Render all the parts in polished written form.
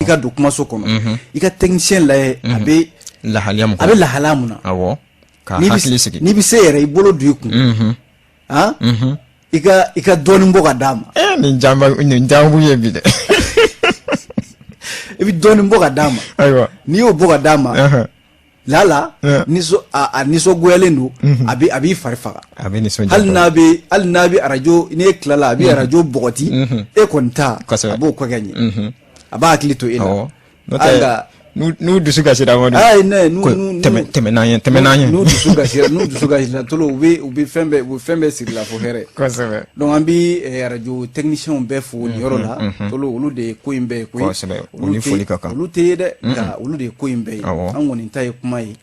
I ka don kumaso kɔnɔ, i ka technicien lajɛ, a bɛ lahalaya mun a bɛ lahalaya mun na. Awɔ, ka N'i bɛ hakili sigi. N'i bɛ se yɛrɛ, i bolo don i kun, han, i ka dɔɔnin bɔ ka d'a ma. Nin jamba, nin jambu ye bi dɛ. I bɛ dɔɔnin bɔ ka d'a ma. N'i y'o bɔ ka d'a ma, lala nisɔn a nisɔngoyalen don, a b'i fari faga. A bɛ nisɔndiya. Hali n'a bɛ arajo, n'e tilala, a bɛ arajo bɔgɔti, e kɔni ta, a b'o kɔ kɛ ɲɛ, a b'a hakili to e la. N'o tɛ, n'u dusu kasira, Amadu. Ayi, ne n'u Ko n'u tɛmɛ, tɛmɛ n'an ye, tɛmɛ n'an ye. N'u dusu kasira, tolo, u bɛ fɛn bɛɛ siri la fo hɛrɛ. Donc an bɛ arajo techniciens bɛɛ fo nin yɔrɔ la. Tolo, olu de ye ko in bɛɛ ye koyi. U ni foli ka kan. Olu tɛ ye dɛ, nka olu de ye ko in bɛɛ ye. An kɔni ta ye kuma ye.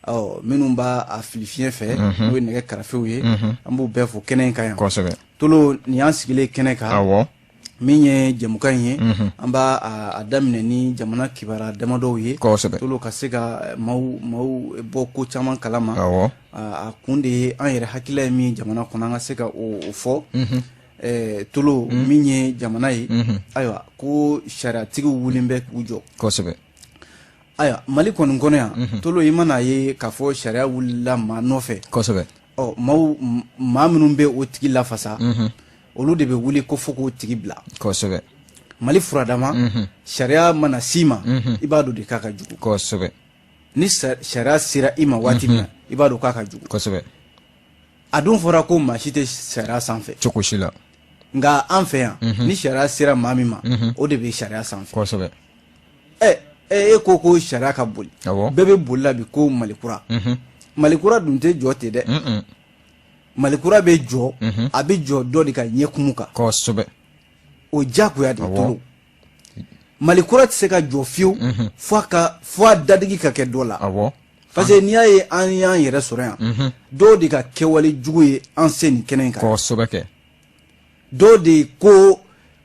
Ɔ, minnu b'a a fili fiɲɛ fɛ, n'o ye nɛgɛ karafew ye, an b'u bɛɛ fo kɛnɛ in kan yan. Tolo, nin y'an sigilen kɛnɛ kan. Min ye jɛmukan in ye, an b'a a daminɛ ni jamana kibaruya damadɔw ye. Tolo, ka se ka maaw bɔ ko caman kalama. A kun de ye an yɛrɛ hakilila ye min ye jamana kɔnɔ, an ka se ka o fɔ. Tolo, min ye jamana ye, ayiwa, ko sariyatigiw wulilen bɛ k'u jɔ. Ayiwa, Mali kɔni kɔnɔ yan, Tolo, i mana ye k'a fɔ sariya wulila maa nɔfɛ, ɔ, maaw, maa minnu bɛ o tigi lafasa, olu de bɛ wuli ko fo k'o tigi bila. Mali furadama, sariya mana s'i ma, i b'a dɔn de k'a ka jugu. Ni sariya sera i ma waati min na, i b'a dɔn k'a ka jugu. A dun fɔra ko maa si tɛ sariya sanfɛ. Cogo si la. Nka an fɛ yan, ni sariya sera maa min ma, o de bɛ sariya sanfɛ. Ɛ ɛ, e ko ko sariya ka boli. Bɛɛ bɛ boli la bi ko Malikura. Malikura dun tɛ jɔ ten dɛ. Malikura bɛ jɔ, a bɛ jɔ dɔ de ka ɲɛkumu kan. O diyagoya de. Tolo, Malikura tɛ se ka jɔ fiyewu fo a dadigi ka kɛ dɔ la. Parce que n'i y'a ye an y'an yɛrɛ sɔrɔ yan, dɔw de ka kɛwale jugu ye an se nin kɛnɛ in kan. Kosɛbɛ kɛ. Dɔw de ko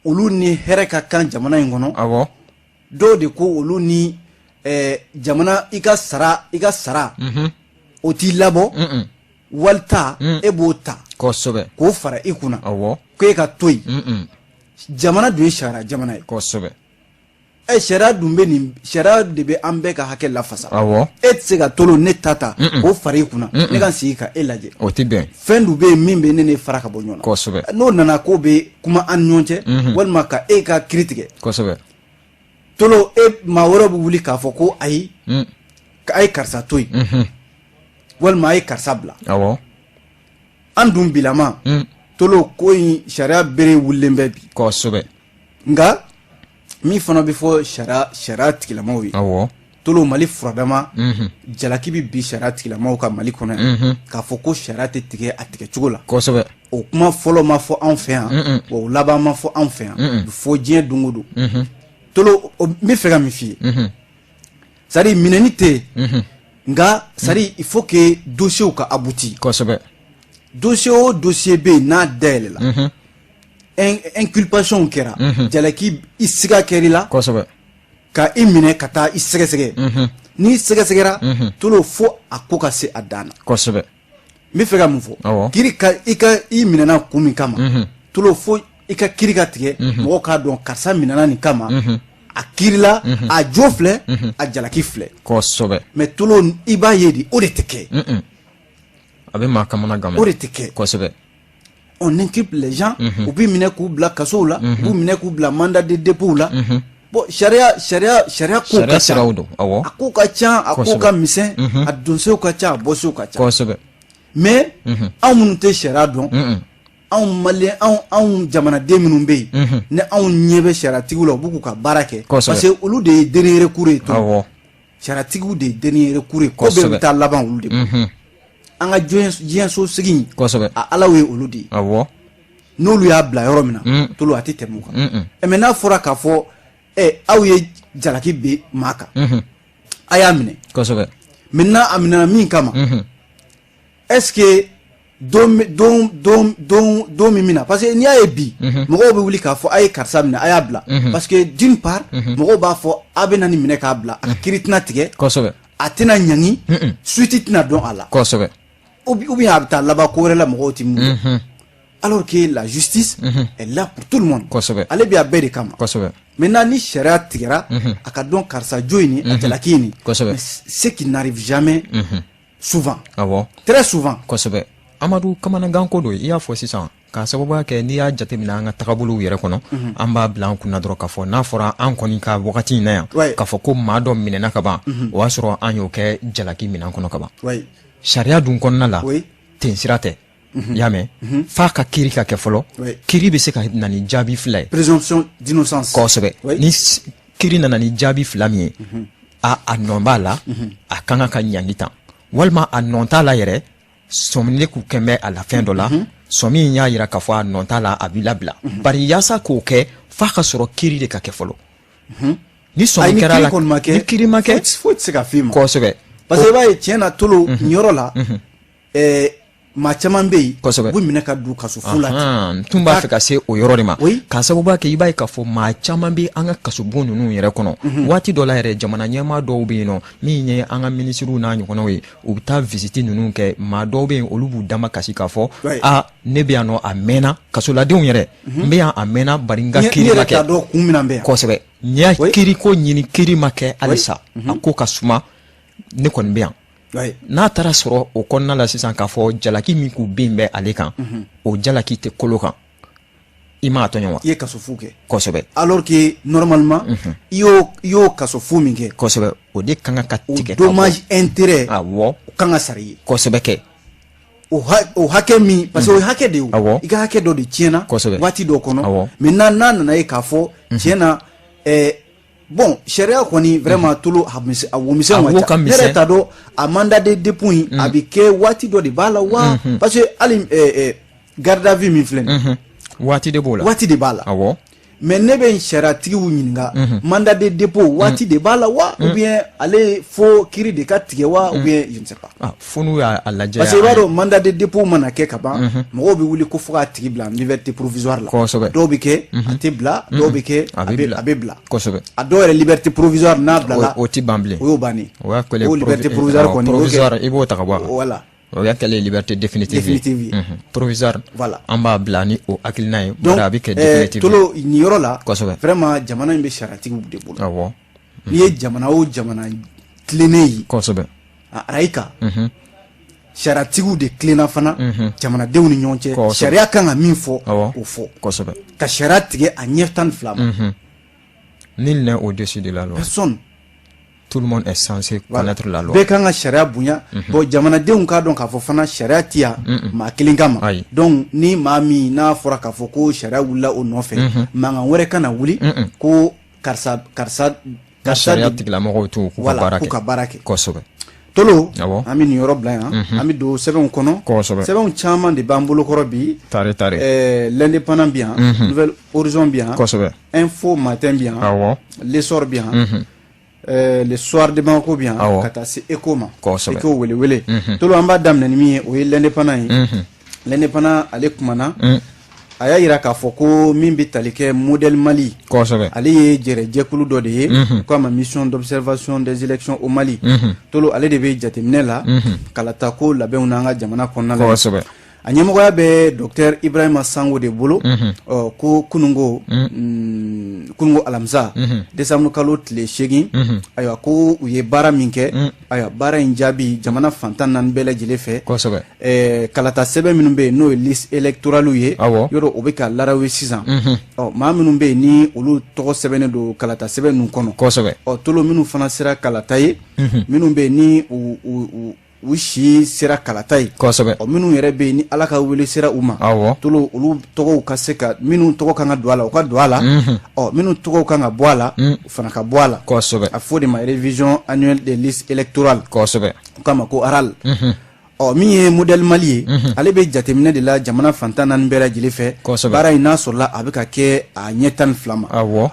olu ni hɛrɛ ka kan jamana in kɔnɔ. Dɔw de ko olu ni jamana, i ka sara o t'i labɔ, walita e b'o ta k'o fara i kunna, ko e ka to yen. Jamana dun ye sariya jamana ye. Ɛ, sariya dun bɛ nin, sariya de bɛ an bɛɛ ka hakɛ lafasa. E tɛ se ka, Tolo, ne ta ta k'o fara i kunna, ne ka n sigi ka e lajɛ. O tɛ bɛn. Fɛn dun bɛ yen min bɛ ne ne fara ka bɔ ɲɔgɔn na. N'o nana k'o bɛ kuma an ni ɲɔgɔn cɛ, walima ka e ka kiiri tigɛ, Tolo, e maa wɛrɛw bɛ wuli k'a fɔ ko ayi, a ye karisa to yen, walima a ye karisa bila. An dun bilama, Tolo, ko in sariya bere wulilen bɛ bi. Nka min fana bɛ fɔ sariya tigilamaw ye, Tolo, Mali furadama, jalaki bɛ bi sariya tigilamaw ka Mali kɔnɔ yan, k'a fɔ ko sariya tɛ tigɛ a tigɛ cogo la. O kuma fɔlɔ ma fɔ anw fɛ yan, wa o laban ma fɔ anw fɛ yan, a bɛ fɔ diɲɛ don o don. Tolo, n bɛ fɛ ka min f'i ye, c'est à dire minɛni tɛ yen, nka c'est à dire il faut que dossier ka abouti. Dossier o dossier bɛ yen n'a dayɛlɛla, inculpation kɛra, jalaki i siga kɛr'i la, ka i minɛ ka taa i sɛgɛsɛgɛ, n'i sɛgɛsɛgɛra, Tolo, fo a ko ka se a dan na. N bɛ fɛ ka mun fɔ? Kiri ka i ka i minɛna kun min kama, Tolo, fo i ka kiri ka tigɛ, mɔgɔw k'a dɔn karisa minɛna nin kama, a kirila, a jo filɛ, a jalaki filɛ. Mais Tolo, i b'a ye de, o de tɛ kɛ. A bɛ maa kamana gan. O de tɛ kɛ. On inculpe les gens, u b'i minɛ k'u bila kasow la, u b'u minɛ k'u bila mandat de dépôt la. Bon, sariya ko Sariya ka ca. Siraw don, awɔ. A ko ka ca, a ko ka misɛn, a donsew ka ca, a bɔsew ka ca. Mais anw minnu tɛ sariya dɔn, anw malien, anw jamanaden minnu bɛ yen, ni anw ɲɛ bɛ sariyatigiw la, u b'u k'u ka baara kɛ, parce que olu de ye dernier recours ye. To, sariyatigiw de ye dernier recours ye, ko bɛɛ bɛ taa laban olu de bolo. An ka diɲɛso sigi in, a Alaw ye olu de ye. N'olu y'a bila yɔrɔ min na, Tolo, a tɛ tɛmɛ o kan. Ɛ, mais n'a fɔra k'a fɔ ɛ, aw ye jalaki bɛ maa kan, a y'a minɛ, maintenant a minɛna min kama, est ce que don min na, parce que n'i y'a ye bi mɔgɔw bɛ wuli k'a fɔ a ye karisa minɛ, a y'a bila, parce que d'une part mɔgɔw b'a fɔ a bɛ na nin minɛ k'a bila, a ka kiiri tɛna tigɛ, a tɛna ɲangi, suite tɛna dɔn a la, ou bien a bɛ taa laban ko wɛrɛ la, mɔgɔw tɛ mun dɔn. Alors que la justice est là pour tout le monde. Kosɛbɛ. Ale bɛ a bɛɛ de kama. Kosɛbɛ. Maintenant, ni sariya tigɛra, a ka dɔn karisa jo ye nin, a jalaki ye nin. Kosɛbɛ. Mais ce qui n'arrive jamais, souvent, très souvent. Kosɛbɛ, Amadu. Kamanagan ko don, i y'a fɔ sisan, k'a sababuya kɛ n'i y'a jateminɛ an ka tagabolow yɛrɛ kɔnɔ, an b'a bila an kunna dɔrɔn k'a fɔ n'a fɔra an kɔni ka wagati in na yan, k'a fɔ ko maa dɔ minɛna ka ban, o y'a sɔrɔ an y'o kɛ jalaki minɛn kɔnɔ ka ban. Sariya dun kɔnɔna la, ten sira tɛ. I y'a mɛn, f'a ka kiiri ka kɛ fɔlɔ. Kiiri bɛ se ka na ni jaabi fila ye. Présomption d'innocence. Kosɛbɛ. Ni kiiri nana ni jaabi fila min ye, a nɔ b'a la, a kan ka ɲangi tan, walima a nɔ t'a la yɛrɛ, sɔminen k'u kɛn bɛ a la fɛn dɔ la, sɔmi in y'a yira k'a fɔ a nɔ t'a la, a b'i labila. Bari yaasa k'o kɛ, f'a ka sɔrɔ kiiri de ka kɛ fɔlɔ. Ni sɔmi Ayi, ni kɛra kiiri la, kɔni ma kɛ, ni kiiri ma kɛ, foyi tɛ se ka f'i ma. Parce que i b'a ye, tiɲɛ na, Tolo, nin yɔrɔ la, maa caman bɛ yen, u bɛ minɛ ka don kaso fu la ten. Ahan, n tun b'a fɛ ka se o yɔrɔ de ma. K'a sababuya kɛ, i b'a ye k'a fɔ maa caman bɛ an ka kasobon ninnu yɛrɛ kɔnɔ. Waati dɔ la yɛrɛ, jamana ɲɛmaa dɔw bɛ yen nɔ, min ye an ka minisiriw n'a ɲɔgɔnnaw ye, u bɛ taa visite ninnu kɛ. Maa dɔw bɛ yen, olu b'u dama kasi k'a fɔ: a, ne bɛ yan nɔ, a mɛnna, kasoladenw yɛrɛ, n bɛ yan a mɛnna, bari n ka N kiiri ma yɛrɛ t'a kɛ. dɔn kun min na n bɛ yan. Kosɛbɛ, n y'a kiiri ko ɲini, kiiri ma kɛ halisa, a ko ka suma, ne kɔni bɛ yan. N'a taara sɔrɔ o kɔnɔna la sisan k'a fɔ jalaki min k'u bin bɛ ale kan, o jalaki tɛ kolo kan, i m'a tɔɲɔ wa? I ye kaso fu kɛ. Kosɛbɛ. Alors que normalement, i y'o kaso fu min kɛ, Kosɛbɛ, o de kan ka o tigɛ ka bɔ. dommage intérêt, o kan ka sara i ye. Kosɛbɛ kɛ. O hakɛ min, parce que o ye hakɛ de ye o. I ka hakɛ dɔ de tiɲɛna waati dɔ kɔnɔ. Maintenant, n'a nana ye k'a fɔ tiɲɛ na, bon, sariya kɔni, vraiment, Tolo, a a womisɛnw A ka wo ca. ka Ne yɛrɛ misɛn. t'a dɔn, a mandat de dépôt in, a bɛ kɛ waati dɔ de b'a la wa? Parce que hali garde à vue min filɛ nin ye, Waati de b'o la. Waati de b'a la. Mais ne bɛ sariyatigiw ɲininka, mandat de dépôt, waati de b'a la wa, ou bien ale fo kiiri de ka tigɛ wa, ou bien je ne sais pas. Ah, fo n'u y'a a lajɛ. Parce que i b'a dɔn, mandat de dépôt mana kɛ ka ban, mɔgɔw bɛ wuli ko fo k'a tigi bila en liberté provisoire la. Dɔw bɛ kɛ a tɛ bila, dɔw bɛ kɛ A bɛ bila. a bɛ bila. A dɔw yɛrɛ, liberté provisoire n'a bilala, O ti ban bilen. o y'o bannen. O y'a kɛlen O liberté provisoire kɔni, o y'o kɛ- provisoire, i b'o ta ka bɔ a kan. Voilà. O y'a kɛlen liberté définitive ye. Définitive ye. Provisoire, Voilà. an b'a bila ni o hakilina ye. Donc bari a bɛ kɛ définitive ye. Tolo, nin yɔrɔ la, vraiment, jamana in bɛ sariyatigiw de bolo. N'i ye jamana o jamana tilennen ye, a arayika sariyatigiw de tilenna fana jamanadenw ni ɲɔgɔn cɛ. Sariya kan ka min fɔ, o fɔ, ka sariya tigɛ a ɲɛ 12 ma. Nul n'est au-dessus de la loi. Personne. Tout le monde est censé connaître la loi. Bɛɛ kan ka sariya bonya. Bon, jamanadenw k'a dɔn k'a fɔ fana, sariya ti yan maa kelen kama. Ayi. Donc ni maa min n'a fɔra k'a fɔ ko sariya wulila o nɔfɛ, mankan wɛrɛ kana wuli ko karisa, karisa, Ka karisa sariya tigilamɔgɔw to k'u ka voilà, baara k'u kɛ. ka baara kɛ. Tolo, an bɛ nin yɔrɔ bila yan, an bɛ don sɛbɛnw kɔnɔ. Sɛbɛnw caman de b'an bolo kɔrɔ bi. Tare tare. L'Indépendant bi yan, Nouvel Horizon bi yan, Info Matin bi yan, L'Essor bi yan, Le Soir de Bamako bi yan, ka taa se Echo ma. Echo welewele. Tolo, an b'a daminɛ ni min ye, o ye L'Indépendant ye. L'Indépendant, ale kumana, a y'a yira k'a fɔ ko min bɛ tali kɛ Modèle Mali, ale ye jɛrɛjɛkulu dɔ de ye ko a ma Mission d'observation des élections au Mali. Tolo, ale de bɛ jateminɛ la kalata ko labɛnw n'an ka jamana kɔnɔna la. A ɲɛmɔgɔya bɛ docteur Ibrahima Sango de bolo. Ɔ, ko kunungo, kunungo alamisa, décembre kalo tile 8, ayiwa, ko u ye baara min kɛ, ayiwa, baara in jaabi, jamana fan 14 bɛɛ lajɛlen fɛ, kalata sɛbɛn minnu bɛ yen, n'o ye liste électorale ye, yɔrɔ o bɛ ka larawe sisan. Ɔ, maa minnu bɛ yen ni olu tɔgɔ sɛbɛnnen don kalata sɛbɛn ninnu kɔnɔ, ɔ, Tolo, minnu fana sera kalata ye, minnu bɛ yen ni u si sera kalata ye, ɔ, minnu yɛrɛ bɛ yen ni Ala ka wele sera u ma, Tolo, olu tɔgɔw ka se ka, minnu tɔgɔ kan ka don a la, u ka don a la, ɔ, minnu tɔgɔw kan ka bɔ a la, u fana ka bɔ a la. A fɔ o de ma révision annuelle des listes électorales, o k'a ma ko RAL. Ɔ, min ye Modèle Mali ye, ale bɛ jateminɛ de la jamana fan 14 bɛɛ lajɛlen fɛ. Baara in n'a sɔrɔla a bɛ ka kɛ a ɲɛ 12 ma.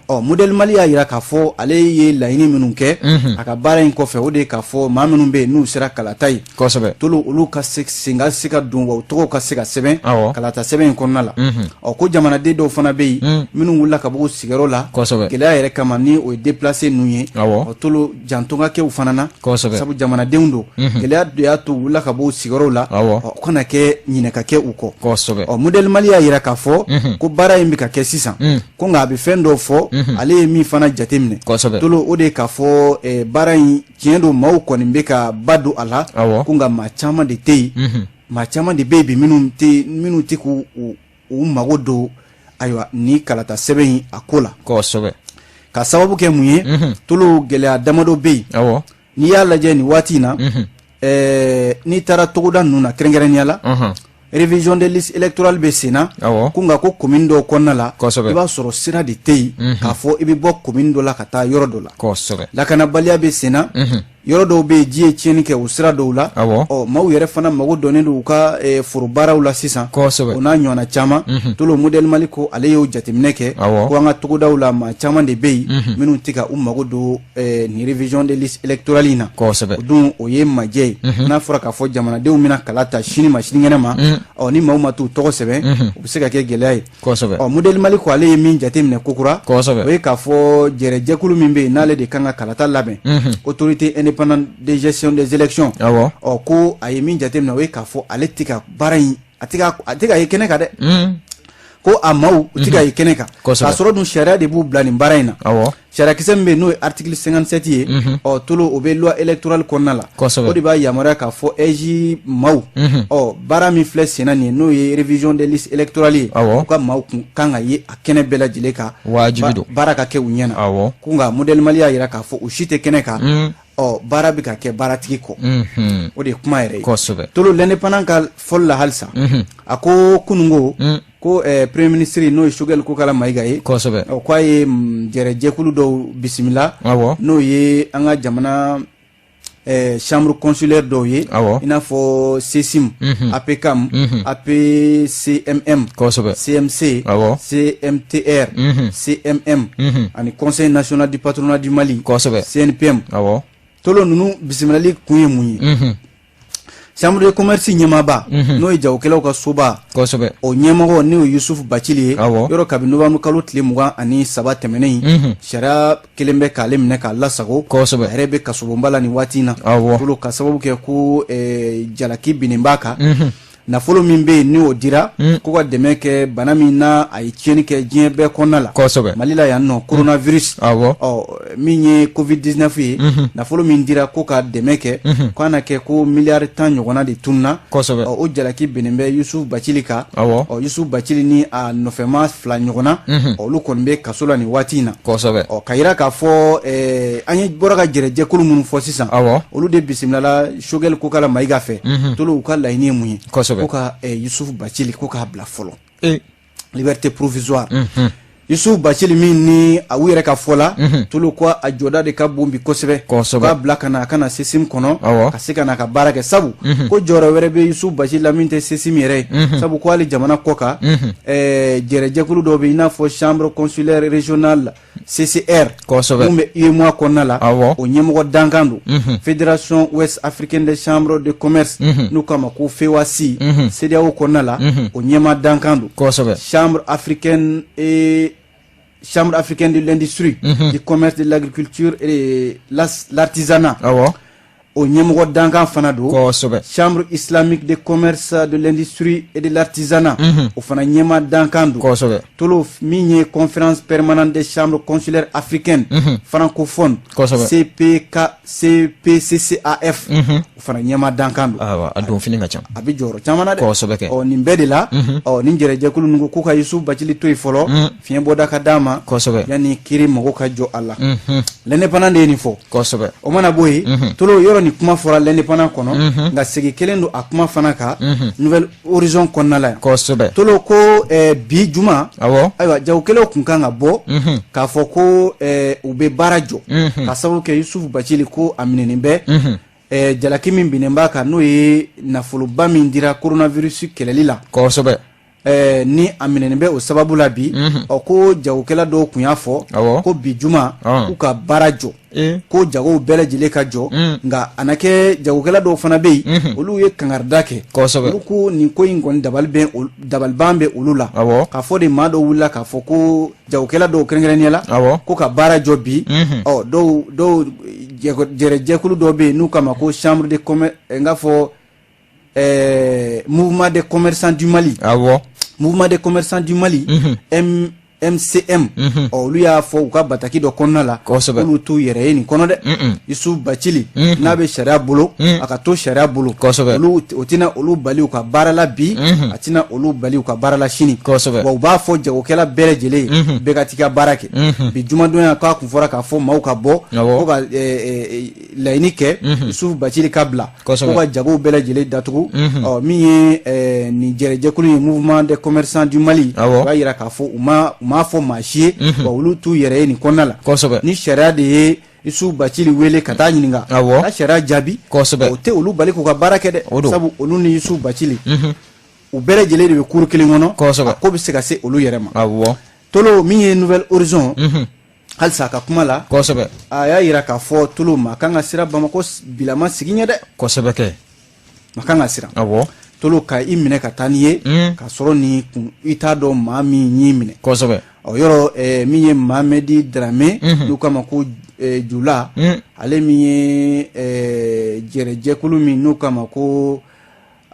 Ɔ, Modèle Mali y'a yira k'a fɔ ale ye laɲini minnu kɛ a ka baara in kɔfɛ, o de ye k'a fɔ maa minnu bɛ yen n'u sera kalata ye, Tolo, olu ka se sen ka se ka don wa, u tɔgɔw ka se ka sɛbɛn kalata sɛbɛn in kɔnɔna la. Ɔ, ko jamanaden dɔw fana bɛ yen minnu wulila ka bɔ u sigiyɔrɔ la gɛlɛya yɛrɛ kama, ni o ye déplacé ninnu ye. Ɔ, Tolo, janto ka kɛ u fana na, sabu jamanadenw don, gɛlɛya de y'a to u wulila ka bɔ u sigiyɔrɔw la, o kana kɛ ɲinɛ ka kɛ u kɔ. Ɔ, Modèle Mali y'a jira k'a fɔ ko baara in bɛ ka kɛ sisan, ko nka a bɛ fɛn dɔw fɔ, ale ye min fana jateminɛ, Tolo, o de ye k'a fɔ baara in, tiɲɛ don, maaw kɔni bɛ ka ba don a la, ko nka maa caman de tɛ yen, maa caman de bɛ yen bi minnu tɛ k'u u mago don, ayiwa, ni kalata sɛbɛn in a ko la. Ka sababu kɛ mun ye, Tolo? Gɛlɛya damadɔ bɛ yen. N'i y'a lajɛ nin waati in na, n'i taara togoda ninnu na, kɛrɛnkɛrɛnnenya la, révision des listes électorales bɛ sen na, ko nka ko commune dɔw kɔnɔna la, i b'a sɔrɔ sira de tɛ yen k'a fɔ i bɛ bɔ commune dɔ la ka taa yɔrɔ dɔ la. Lakanabaliya bɛ sen na, yɔrɔ dɔw bɛ yen, ji ye tiɲɛni kɛ o sira dɔw la. Ɔ, maaw yɛrɛ fana mago dɔnnen don u ka forobaaraw la sisan, o n'a ɲɔgɔnna caman. Tolo, Modèle Mali ko ale y'o jateminɛ kɛ ko an ka togodaw la, maa caman de bɛ yen minnu tɛ ka u mago don nin révision des listes électorales in na. O dun, o ye majɛ ye. N'a fɔra k'a fɔ jamanadenw bɛna kala ta sini ma sinikɛnɛ ma, ɔ, ni maaw ma t'u tɔgɔ sɛbɛn, o bɛ se ka kɛ gɛlɛya ye. Ɔ, Modèle Mali ko ale ye min jateminɛ kokura, o ye k'a fɔ jɛrɛjɛkulu min bɛ yen, n'ale de kan ka kalata labɛn, Autorité indépendante de gestion des élections, ɔ, ko a ye min jateminɛ, o ye k'a fɔ ale tɛ ka baara in, a tɛ ka ye kɛnɛ kan dɛ, ko a maaw u tɛ ka ye kɛnɛ kan, k'a sɔrɔ dun sariya de b'u bila nin baara in na. Sariyakisɛ min bɛ yen, n'o ye article 57 ye, ɔ, Tolo, o bɛ loi électorale kɔnɔna la. O de b'a yamaruya k'a fɔ AIGE maaw, ɔ, baara min filɛ senna nin ye, n'o ye révision des listes électorales ye, u ka maaw kun kan ka ye a kɛnɛ bɛɛ lajɛlen kan. Wajibi don. Baara ka kɛ u ɲɛna. Ko nka Modèle Mali y'a jira k'a fɔ u si tɛ kɛnɛ kan. Ɔ, baara bɛ ka kɛ baaratigi kɔ, o de ye kuma yɛrɛ ye. Tolo, L'Indépendant ka fɔli la halisa, a ko kununko ko premier ministre, n'o ye Choguel Kokala Mayiga ye, ɔ, k'a ye jɛrɛjɛkulu dɔw bisimila, n'o ye an ka jamana chambre consulaire dɔw ye, i n'a fɔ CESIM, APCAM, APCMM, CMC, CMTR, CMM ani Conseil national du patronat du Mali, CNPM. Tolo, ninnu bisimilali kun ye mun ye? Chambre de commerce ɲɛmaaba, n'o ye jagokɛlaw ka soba, o ɲɛmɔgɔ, n'o ye Yusufu Bacili ye, yɔrɔ kabini novembre kalo tile 23 tɛmɛnen in, sariya kelen bɛ k'ale minɛ k'a lasago. A yɛrɛ bɛ kasobonba la nin waati in na. Tolo, ka sababu kɛ ko jalaki binnen b'a kan, nafolo min bɛ yen, ni o dira ko ka dɛmɛ kɛ bana min na, a ye tiɲɛni kɛ diɲɛ bɛɛ kɔnɔna la, Mali la yan nɔ, coronavirus, ɔ, min ye Covid 19 ye, nafolo min dira ko ka dɛmɛ kɛ, k'a na kɛ ko miliyari 10 ɲɔgɔnna de tununa. Ɔ, o jalaki binnen bɛ Yusuf Bacili kan. Ɔ, Yusuf Bacili ni a nɔfɛma fila ɲɔgɔnna, olu kɔni bɛ kaso la nin waati in na. Ɔ, ka yira k'a fɔ an ye bɔra ka jɛrɛjɛkulu minnu fɔ sisan, olu de bisimilala Choguel Kokala Mayiga fɛ. Tolo, u ka laɲini ye mun ye? Ko ka Yusuf Bacili, ko k'a bila fɔlɔ, liberté provisoire. Yusuf Bacili min ni a u yɛrɛ ka fɔ la, Tolo, ko a jɔda de ka bon bi kosɛbɛ, k'a bila ka na, a ka na CESIM kɔnɔ, ka se ka na ka baara kɛ, sabu ko jɔyɔrɔ wɛrɛ bɛ Yusuf Bacili la min tɛ CESIM yɛrɛ ye, sabu ko hali jamana kɔ kan, jɛrɛjɛkulu dɔw bɛ yen, i n'a fɔ chambre consulaire régionale CCR, mun bɛ UEMOA kɔnɔna la, o ɲɛmɔgɔ dankan don, Fédération ouest africaine des chambres de commerce, n'u k'a ma ko FEWASI, CEDEAO kɔnɔna la, o ɲɛma dankan don, chambre africaine et Chambre africaine de l'industrie, du commerce, de l'agriculture et de l'artisanat, o ɲɛmɔgɔ dankan fana don, Chambre islamique de commerce, de l'industrie et de l'artisanat, o fana ɲɛma dankan don. Tolo, min ye Conférence permanente des chambres consulaires africaines francophones, CPK CPCCAF, o fana ɲɛma dankan don. Awɔ, a don fini ka ca. A bɛ jɔyɔrɔ caman na dɛ. Kosɛbɛ kɛ. Ɔ, nin bɛɛ de la, ɔ, nin jɛrɛjɛkulu ninnu ko k'u ka Yusuf Bacili to yen fɔlɔ, fiɲɛ bɔda ka d'a ma yanni kiiri mago ka jɔ a la. L'Indépendant de ye nin fɔ. O mana bɔ yen, Tolo, yɔrɔ nin kuma fɔra L'Indépendant kɔnɔ, nka segin kelen don a kuma fana kan Nouvel Horizon kɔnɔna la yan. Tolo, ko bi juma, ayiwa, jagokɛlaw kun kan ka bɔ k'a fɔ ko u bɛ baara jɔ ka sababu kɛ Yusuf Bacili, ko a minɛnen bɛ, jalaki min binnen b'a kan, n'o ye nafoloba min dira coronavirus kɛlɛli la, ni a minɛnen bɛ o sababu la bi. Ɔ, ko jagokɛla dɔw kun y'a fɔ ko bi juma, k'u ka baara jɔ, ko jagow bɛɛ lajɛlen ka jɔ. Nka a na kɛ jagokɛla dɔw fana bɛ yen, olu ye kangarida kɛ. Olu ko nin ko in kɔni dabaliban bɛ olu la, k'a fɔ de maa dɔw wulila k'a fɔ ko jagokɛla dɔw, kɛrɛnkɛrɛnnenya la, ko ka baara jɔ bi. Ɔ, dɔw jɛrɛjɛkulu dɔw bɛ yen n'u k'a ma ko chambre de commerce, n k'a fɔ Mouvement des commerçants du Mali, Mouvement des commerçants du Mali, MCM, ɔ, olu y'a fɔ u ka bataki dɔ kɔnɔna la, k'olu t'u yɛrɛ ye nin kɔnɔ dɛ. Isufu Bacili, n'a bɛ sariya bolo, a ka to sariya bolo. Olu, o tɛna olu bali u ka baara la bi, a tɛna olu bali u ka baara la sini. Wa u b'a fɔ jagokɛla bɛɛ lajɛlen ye, bɛɛ ka t'i ka baara kɛ. Bi jumadonya, k'a kun fɔra k'a fɔ maaw ka bɔ ko ka laɲini kɛ Isufu Bacili ka bila, ko ka jagow bɛɛ lajɛlen datugu. Ɔ, min ye nin jɛrɛjɛkulu ye, Mouvement des commerçants du Mali, u b'a yira k'a fɔ u m'a fɔ maa si ye, wa olu t'u yɛrɛ ye nin kɔnɔna la. Ni sariya de ye Isufu Bacili wele ka taa ɲininka, ka sariya jaabi, o tɛ olu bali k'u ka baara kɛ dɛ, sabu olu ni Isufu Bacili, u bɛɛ lajɛlen de bɛ kuru kelen kɔnɔ. A ko bɛ se ka se olu yɛrɛ ma. Tolo, min ye Nouvel Horizon, halisa a ka kuma la, a y'a yira k'a fɔ, Tolo, maa kan ka siran Bamakɔ bilama sigi ɲɛ dɛ. Kosɛbɛ kɛ. Maa kan ka siran. Tolo, ka i minɛ ka taa n'i ye k'a sɔrɔ nin kun, i t'a dɔn maa min y'i minɛ. Ɔ, yɔrɔ min ye Mamɛdi Darame, n'u k'a ma ko Jula, ale min ye jɛrɛjɛkulu min n'u k'a ma ko,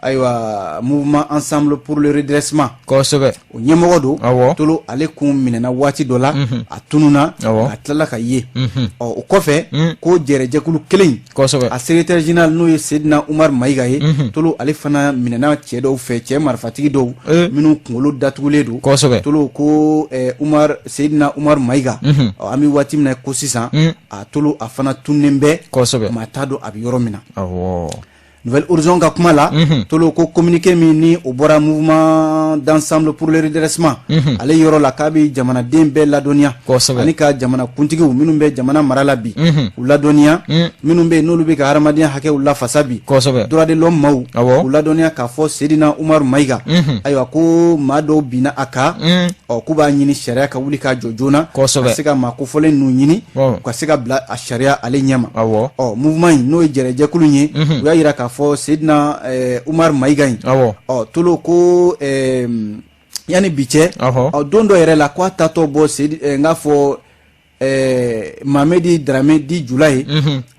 ayiwa, Mouvement Ensemble pour le redressement, o ɲɛmɔgɔ don. Tolo, ale kun minɛna waati dɔ la, a tununa, a tilala ka ye. Ɔ, o kɔfɛ, ko jɛrɛjɛkulu kelen in, a secrétaire général, n'o ye Sedina Umar Mayiga ye, Tolo, ale fana minɛna cɛ dɔw fɛ, cɛ marifatigi dɔw minnu kunkolo datugulen don. Tolo, ko Umar, Sedina Umar Mayiga, ɔ, an bɛ waati min na ko sisan, a Tolo, a fana tununnen bɛ. Maa t'a dɔn a bɛ yɔrɔ min na. Nouvel Horizon ka kuma la, Tolo, ko communiqué min ni o bɔra Mouvement d'ensemble pour le redressement ale yɔrɔ la, k'a bɛ jamanaden bɛɛ ladɔnniya, ani ka jamana kuntigiw minnu bɛ jamana mara la bi, u ladɔnniya, minnu bɛ yen n'olu bɛ ka hadamadenya hakɛw lafasa bi, droit de l'homme maaw, u ladɔnniya k'a fɔ Sedina Umaru Mayiga, ayiwa, ko maa dɔw binna a kan. Ɔ, k'u b'a ɲini sariya ka wuli k'a jɔ joona, ka se ka maa kofɔlen ninnu ɲini, u ka se ka bila a sariya ale ɲɛma. Ɔ, mouvement in, n'o ye jɛrɛjɛkulu ye, u y'a yira k'a fɔ Sedina Umar Mayiga in, ɔ, Tolo, ko yanni bi cɛ, ɔ, don dɔ yɛrɛ la, k'a tatɔ bɔ Sedi, n k'a fɔ Mamedi Darame di Jula ye,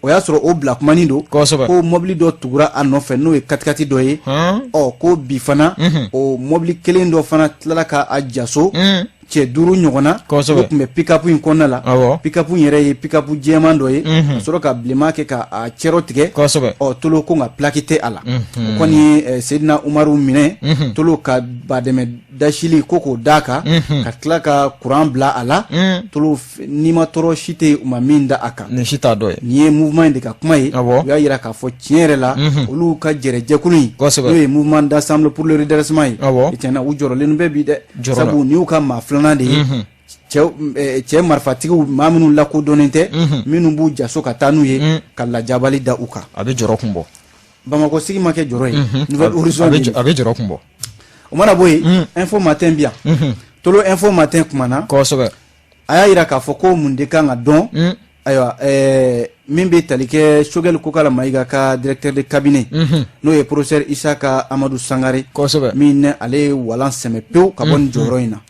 o y'a sɔrɔ o bila kumanin don, ko mɔbili dɔ tugura a nɔfɛ, n'o ye katikati dɔ ye. Ɔ, ko bi fana, o mɔbili kelen dɔ fana tilala ka a jaso, cɛ duuru ɲɔgɔn na, o tun bɛ pick-up in kɔnɔna la. Pick-up in yɛrɛ ye pick-up jɛman dɔ ye, ka sɔrɔ ka bilenman kɛ ka a cɛrɔ tigɛ. Ɔ, Tolo, ko nka plaque tɛ a la. O kɔni ye Sedina Umaru minɛ, Tolo, ka badɛmɛ dasili ko k'o d'a kan, ka tila ka kuran bila a la. Tolo, n'i ma tɔɔrɔ si tɛ u ma min da a kan. Nin si t'a dɔ ye. Nin ye mouvement in de ka kuma ye. U y'a yira k'a fɔ tiɲɛ yɛrɛ la, olu ka jɛrɛjɛkulu in, n'o ye Mouvement d'ensemble pour le redressement ye, tiɲɛna, u jɔrɔlen bɛ bi dɛ, sabu nin y'u ka maa filanan de ye, cɛ marifatigiw, maa minnu lakodɔnnen tɛ, minnu b'u jaso ka taa n'u ye ka lajabali da u kan. A bɛ jɔrɔ kun bɔ. Bamakɔ sigi ma kɛ jɔrɔ ye. Nouvel Horizon. A bɛ jɔrɔ kun bɔ. O mana bɔ yen, Info Matin bi yan. Tolo, Info Matin kumana. A y'a yira k'a fɔ ko mun de kan ka dɔn? Ayiwa, min bɛ tali kɛ Choguel Kokala Mayiga ka directeur de cabinet, n'o ye professeur Isaka Amadu Sangare, min ale ye walan sɛmɛ pewu ka bɔ nin jɔyɔrɔ in na,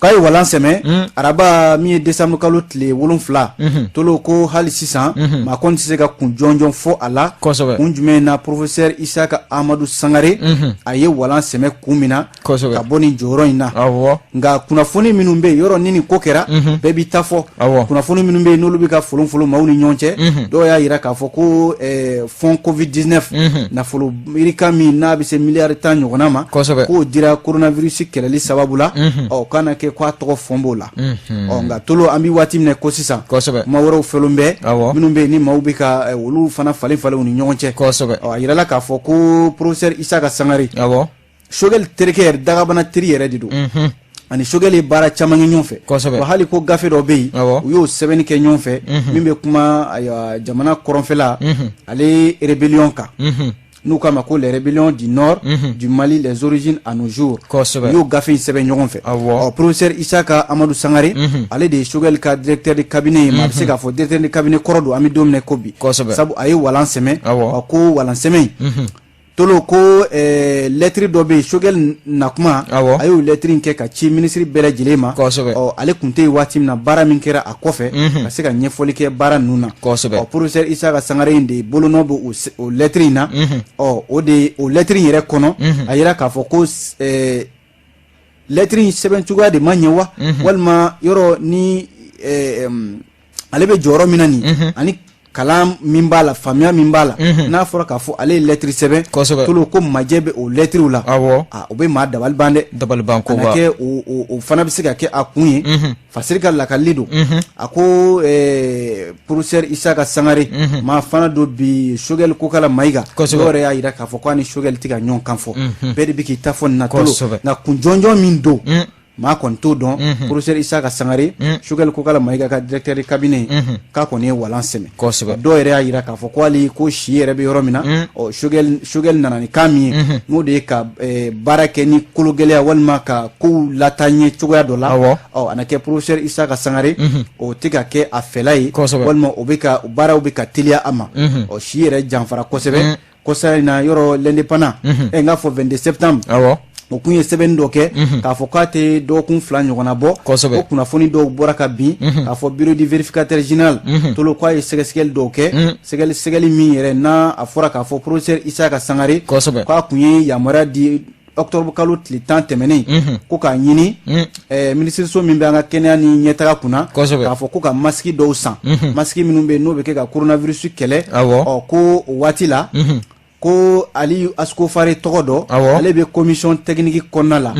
k'a ye walan sɛmɛ araba min ye décembre kalo tile 7. Tolo, ko hali sisan, maa kɔni tɛ se ka kun jɔnjɔn fɔ a la, kun jumɛn na professeur Isaka Amadu Sangare a ye walan sɛmɛ kun min na ka bɔ nin jɔyɔrɔ in na. Nka kunnafoni minnu bɛ yen, yɔrɔ ni nin ko kɛra, bɛɛ b'i ta fɔ. Kunnafoni minnu bɛ yen, n'olu bɛ ka folon folon maaw ni ɲɔgɔn cɛ, dɔw y'a yira k'a fɔ ko fonds Covid 19, nafolo yirika min n'a bɛ se miliyari 10 ɲɔgɔnna ma, k'o dira coronavirus kɛlɛli sababu la. Ɔ, k'a na kɛ k'a tɔgɔ fɔn b'o la. Ɔ, nka Tolo, an bɛ waati min na ko sisan, kuma wɛrɛw fɔlen bɛ, minnu bɛ yen ni maaw bɛ ka olu fana falen falen u ni ɲɔgɔn cɛ. Ɔ, a yirala k'a fɔ ko professeur Isaka Sangare, Choguel terikɛ yɛrɛ, dagabana teri yɛrɛ de don, ani Choguel ye baara caman kɛ ɲɔgɔn fɛ. Wa hali ko gafe dɔ bɛ yen, u y'o sɛbɛnni kɛ ɲɔgɔn fɛ, min bɛ kuma, ayiwa, jamana kɔrɔnfɛla ale rébellion kan, n'u k'a ma ko les rébellions du nord du Mali, les origines à nos jours. U y'o gafe in sɛbɛn ɲɔgɔn fɛ. Ɔ, professeur Isaka Amadu Sangare, ale de ye Choguel ka directeur de cabinet ye. Maa bɛ se k'a fɔ directeur de cabinet kɔrɔ don, an bɛ don min na ko bi, sabu a ye walan sɛmɛ. Ko walan sɛmɛ in, Tolo ko lɛtiri dɔ bɛ yen, Choguel nakuma, a y'o lɛtiri in kɛ ka ci minisiri bɛɛ lajɛlen ma. Ɔ, ale tun tɛ yen waati min na, baara min kɛra a kɔfɛ, ka se ka ɲɛfɔli kɛ baara ninnu na. Ɔ, professeur Isaka Sangare in de bolonɔ bɛ o lɛtiri in na. Ɔ, o de o lɛtiri in yɛrɛ kɔnɔ, a yira k'a fɔ ko lɛtiri in sɛbɛn cogoya de ma ɲɛ wa, walima yɔrɔ ni ale bɛ jɔyɔrɔ min na nin, ani kalan min b'a la, faamuya min b'a la, n'a fɔra k'a fɔ ale ye lɛtiri sɛbɛn, Tolo, ko majɛ bɛ o lɛtiriw la, o bɛ maa dabali ban dɛ. Dabaliban ko kɛ o fana bɛ se ka kɛ a kun ye. Fasiri ka lakalili don. A ko professeur Isaka Sangare maa fana don bi, Choguel Kokala Mayiga, dɔw yɛrɛ y'a jira k'a fɔ k'a ni Choguel tɛ ka ɲɔgɔn kan fɔ, bɛɛ de bɛ k'i ta fɔ nin na, Tolo. Nka kun jɔnjɔn min don, maa kɔni t'o dɔn. Professeur Isaka Sangare, Choguel Kokala Mayiga ka directeur de cabinet, k'a kɔni ye walan sɛmɛ. Dɔw yɛrɛ y'a jira k'a fɔ ko hali ko si yɛrɛ bɛ yɔrɔ min na, ɔ, Choguel nana ni kan min ye, n'o de ye ka baara kɛ ni kologɛlɛya walima ka kow lataa ɲɛ cogoya dɔ la. Ɔ, a na kɛ professeur Isaka Sangare, o tɛ ka kɛ a fɛla ye, walima o bɛ ka baaraw bɛ ka teliya a ma. Ɔ, si yɛrɛ janfara kosɛbɛ kɔsa in na. Yɔrɔ L'Indépendant, n k'a fɔ 22 septembre, o kun ye sɛbɛnni dɔ kɛ k'a fɔ k'a tɛ dɔgɔkun 2 ɲɔgɔnna bɔ, o kunnafoni dɔw bɔra ka bin k'a fɔ bureau du vérificateur général, Tolo, k'a ye sɛgɛsɛgɛli dɔw kɛ, sɛgɛsɛgɛli min yɛrɛ n'a a fɔra k'a fɔ professeur Isaka Sangare, k'a kun ye yamaruya di octobre kalo tile 10 tɛmɛnen, ko k'a ɲini minisiriso min bɛ an ka kɛnɛya ni ɲɛtaga kunna, k'a fɔ ko ka masiki dɔw san, masiki minnu bɛ yen n'o bɛ kɛ ka coronavirus kɛlɛ. Ɔ, ko o waati la, ko Aliyu Ascofaré tɔgɔ dɔ, ale bɛ commission technique kɔnɔna la.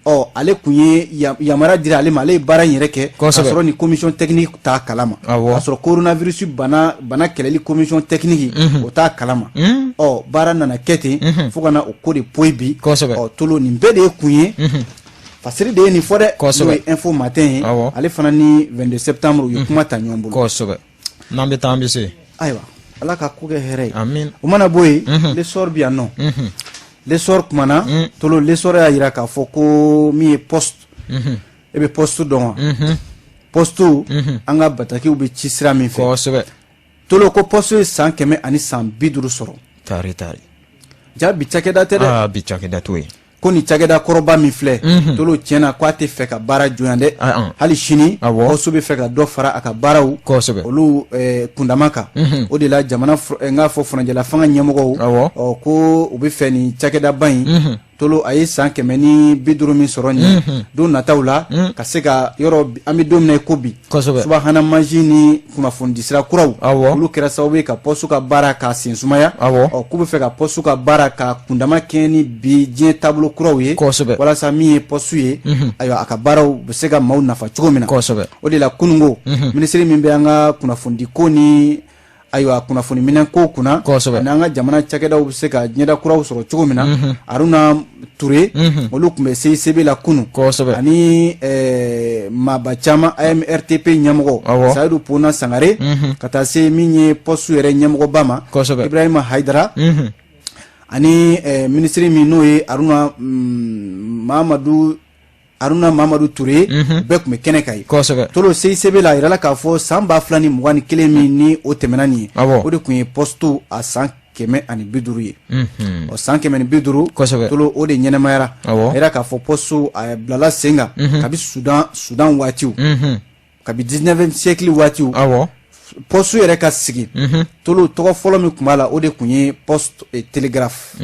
Ɔ, ale kun ye yamaruya dira ale ma, ale ye baara in yɛrɛ kɛ k'a sɔrɔ ni commission technique t'a kalama, k'a sɔrɔ coronavirus bana kɛlɛli commission technique o t'a kalama. Ɔ, baara nana kɛ ten fo ka na o ko de poyi bi. Ɔ, Tolo, nin bɛɛ de ye kun ye. Fasiri de ye nin fɔ dɛ, n'o ye Info Matin ye. Ale fana ni 22 septembre, u ye kuma ta ɲɔgɔn bolo. Kosɛbɛ, n'an bɛ taa, an bɛ se. Ayiwa, Ala ka ko kɛ hɛrɛ ye. Amin. O mana bɔ yen, L'Essor bi yan nɔ. L'Essor kumana, Tolo. L'Essor y'a jira k'a fɔ ko min ye poste, e bɛ poste dɔn wa? Poste, an ka batakiw bɛ ci sira min fɛ. Tolo, ko poste ye san 100 ani san 50 sɔrɔ. Tari tari. Ja, bi cakɛda tɛ dɛ. Aa, bi cakɛda t'o ye. Ko nin cakɛda kɔrɔba min filɛ, Tolo, tiɲɛna k'a tɛ fɛ ka baara jonya dɛ. Hali sini, poste bɛ fɛ ka dɔ fara a ka baaraw olu kundama kan. O de la, jamana, n k'a fɔ furancɛla fanga ɲɛmɔgɔw, ɔ, ko u bɛ fɛ nin cakɛdaba in, Tolo, a ye san 150 min sɔrɔ nin don nataw la, ka se ka yɔrɔ an bɛ don min na i ko bi, subahana mansin ni kunnafonidisira kuraw, olu kɛra sababu ye ka poste ka baara k'a sen sumaya. Ɔ, k'u bɛ fɛ ka poste ka baara ka kundama kɛ ni bi diɲɛ taabolo kuraw ye, walasa min ye poste ye, ayiwa, a ka baaraw bɛ se ka maaw nafa cogo min na. O de la, kununko, minisiri min bɛ an ka kunnafonidi ko ni, ayiwa, kunnafoni minɛn ko kunna, ani an ka jamana cakɛdaw bɛ se ka ɲɛda kuraw sɔrɔ cogo min na, Haruna Ture, olu tun bɛ CICB la kunun, ani maaba caman, AMRTP ɲɛmɔgɔ Sayidu Pona Sangare, ka taa se min ye poste yɛrɛ ɲɛmɔgɔba ma, Ibrahima Hayidara, ani minisiri min n'o ye Haruna Mamadu, Haruna Mamadu Ture, bɛɛ tun bɛ kɛnɛ kan yen. Tolo, CICB la, a yirala k'a fɔ san 2021 min ni o tɛmɛna nin ye, o de tun ye poste a san 150 ye. Ɔ, san 150, Tolo, o de ɲɛnɛmayara. A yira k'a fɔ poste a bilala sen kan kabi Sudan waatiw, kabi 19e siècle waatiw. Poste yɛrɛ ka sigi, Tolo, tɔgɔ fɔlɔ min tun b'a la, o de tun ye poste télégraphe.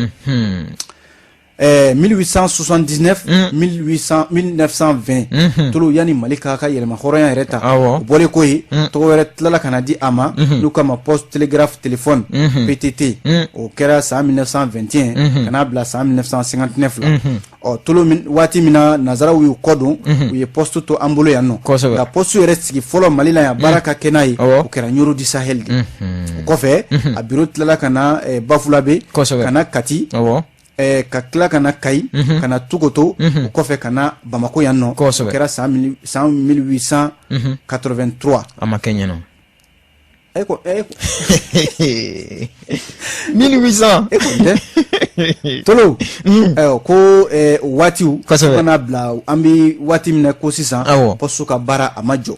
1879, 1800, 1920, Tolo, yanni Mali k'a ka yɛlɛma hɔrɔnya yɛrɛ ta, o bɔlen ko ye, tɔgɔ wɛrɛ tilala ka na di a ma, n'u k'a ma poste télégraphe téléphone, PTT. O kɛra san 1921 ka n'a bila san 1959 la. Ɔ, Tolo, waati min na nanzaraw y'u kɔ don, u ye poste to an bolo yan nɔ. Nka poste yɛrɛ sigi fɔlɔ Mali la yan, baara ka kɛ n'a ye, o kɛra Ɲoro du Sahel de. O kɔfɛ, a bureau tilala ka na Bafulabe, ka na Kati, ka tila ka na Kayi, ka na Tukoto, o kɔfɛ ka na Bamako yan nɔ. O kɛra san 1883. A ma kɛ ɲɛna. E ko e ko 1800. E ko tɛ. Tolo, ayiwa, ko waatiw fo ka n'a bila an bɛ waati min na ko sisan, poste ka baara a ma jɔ.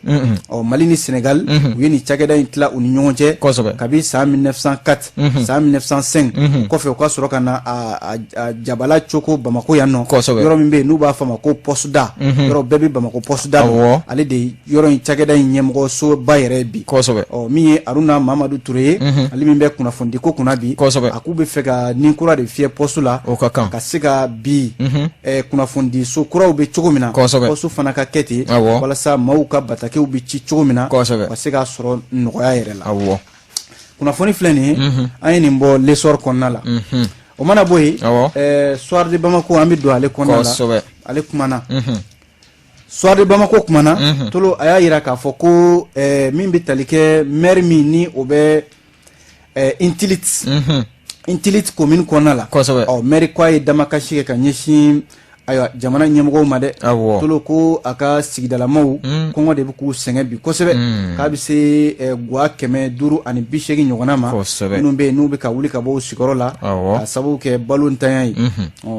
Ɔ, Mali ni Senegal, u ye nin cakɛda in tila u ni ɲɔgɔn cɛ kabi san 1904, san 1905 kɔfɛ, u ka sɔrɔ ka na a jabala coko Bamakɔ yan nɔ, yɔrɔ min bɛ yen n'u b'a fɔ a ma ko poste da, yɔrɔ bɛɛ bɛ Bamakɔ poste da dɔn, ale de yɔrɔ in cakɛda in ɲɛmɔgɔsoba yɛrɛ bi. Ɔ, min ye Aruna Mamadu Ture ye, ale min bɛ kunnafonidi ko kunna bi, a k'u bɛ fɛ ka ni kura de fiyɛ poste la, o ka kan ka se ka bi kunnafonidiso kuraw bɛ cogo min na, poste fana ka kɛ ten, walasa maaw ka batakiw bɛ ci cogo min na, ka se k'a sɔrɔ nɔgɔya yɛrɛ la. Kunnafoni filɛ nin ye, an ye nin bɔ L'Essor kɔnɔna la. O mana bɔ yen, Soir de Bamako, an bɛ don ale kɔnɔna la. Ale kumana, Soir de Bamako kumana. Tolo, a y'a jira k'a fɔ ko min bɛ tali kɛ maire min ni o bɛ Intilit, Intilit commune kɔnɔna la, ɔ, maire ko a ye damakasi kɛ ka ɲɛsin, ayiwa, jamana ɲɛmɔgɔw ma dɛ. Tolo, ko a ka sigidalamaw, kɔngɔ de bɛ k'u sɛgɛn bi kosɛbɛ, k'a bɛ se gwa 580 ɲɔgɔnna ma, minnu bɛ yen n'u bɛ ka wuli ka bɔ u sigiyɔrɔ la ka sababu kɛ balo ntanya ye.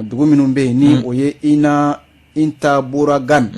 Dugu minnu bɛ yen ni o ye Ina, Intaboragan,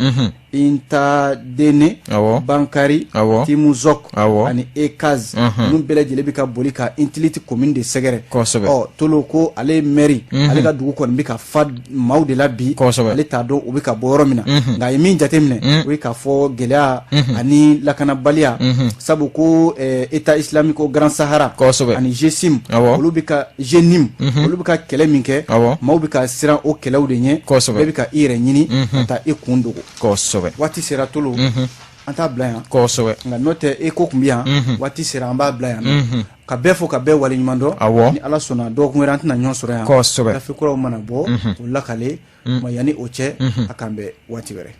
Intadene, Bankari, Timuzok ani Ekaz, ninnu bɛɛ lajɛlen bɛ ka boli ka Intiliti commune de sɛgɛrɛ. Ɔ, Tolo, ko ale maire, ale ka dugu kɔni bɛ ka fa maaw de la bi, ale t'a dɔn u bɛ ka bɔ yɔrɔ min na. Nka a ye min jateminɛ, o ye k'a fɔ gɛlɛya ani lakanabaliya, sabu ko État islamique au Grand Sahara ani GSIM, olu bɛ ka JNIM, olu bɛ ka kɛlɛ min kɛ, maaw bɛ ka siran o kɛlɛw de ɲɛ, bɛɛ bɛ ka i yɛrɛ ɲini ka taa i kun dogo. Waati sera, Tolo, an t'a bila yan. Nka n'o tɛ, e ko tun bɛ yan, waati sera, an b'a bila yan ka bɛɛ fo ka bɛɛ waleɲuman dɔn. Ni Ala sɔnna, dɔgɔkun wɛrɛ an tɛna ɲɔgɔn sɔrɔ yan. Gafe kuraw mana bɔ, o lakale ma. Yanni o cɛ, a k'an bɛn waati wɛrɛ.